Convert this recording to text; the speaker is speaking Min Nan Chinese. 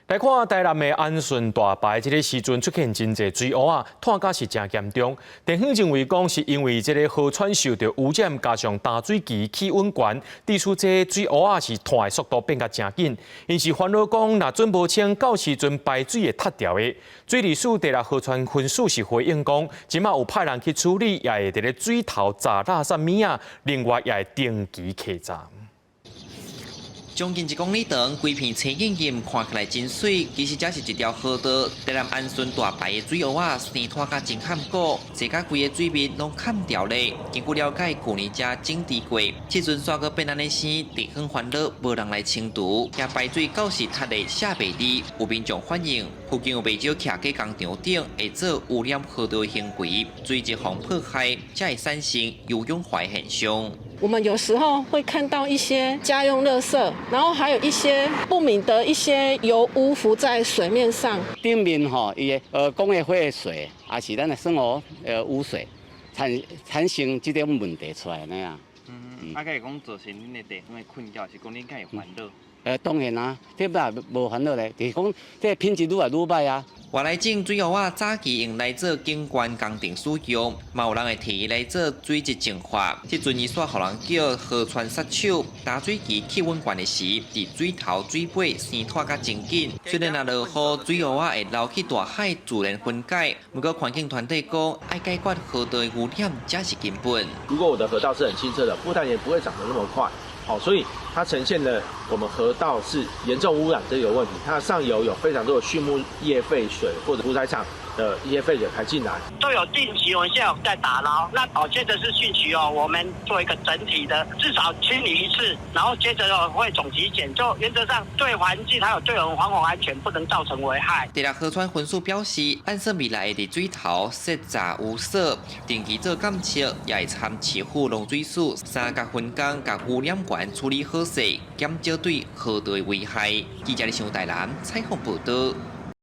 來看台南的安順大排，這个時陣出現真濟水烏仔，湠甲是誠嚴重。地方認為講是因為這个河川受著污染，加上淡水期氣溫懸，致使這水烏仔是湠的速度變甲誠緊。𪜶是煩惱講，若準無清，到時陣排水會塞牢的。水利署第六河川分署是回應講，這馬有派人去處理，也會佇咧水頭閘垃圾物仔，另外也會定期稽查。將近1公里長，規片青陰陰，看起來真媠。其實這是一條河道。台南安順大排的水烏仔生湠甲真坎坷，踅甲規个水面攏崁牢咧。根據了解，舊年才整治過，這陣煞閣變按呢生，地方煩惱無人來清除，驚排水到時塞咧卸袂離。有民眾反映，附近有袂少徛佇工廠頂會做污染河道的行為，水質予破壞，才會產生游泳化現象。我們有時候會看到一些家用垃圾，然後還有一些不明的一些油污浮在水面上。頂面吼，伊的工業廢水，也是咱的生活污水，產生這種問題出來那樣。嗯，啊，敢會講造成恁的地方的困擾，是講恁敢會煩惱？當然啦，這嘛無煩惱咧，就是講這品質愈來愈䆀啊。外來種水烏仔早期用來做景觀工程使用，嘛有人會提伊來做水質淨化。這陣伊煞予人叫河川殺手，淡水期氣溫懸的時，佇水頭水尾生湠甲真緊。雖然若落雨，水烏仔會流去大海自然分解，毋過環境團體講，愛解決河道的污染才是根本。如果我的河道是很清澈的，不但也不會長得那麼快。好，所以它呈現了我們河道是嚴重污染這個問題。它上游有非常多的畜牧業廢水或者屠宰場的一些廢水排進來，都有定期，我們現在有在打撈。那哦，接着是汛期哦，我們做一個整體的，至少清理一次，然後接着會總體檢，就原則上對環境還有對我們防洪安全不能造成危害。第六河川分署表示，按算未來會佇水頭設閘污所，定期做監測，也會參市府農水署三角分工，共污染源處理好勢，減少對河道的危害。記者李想台南採訪報導。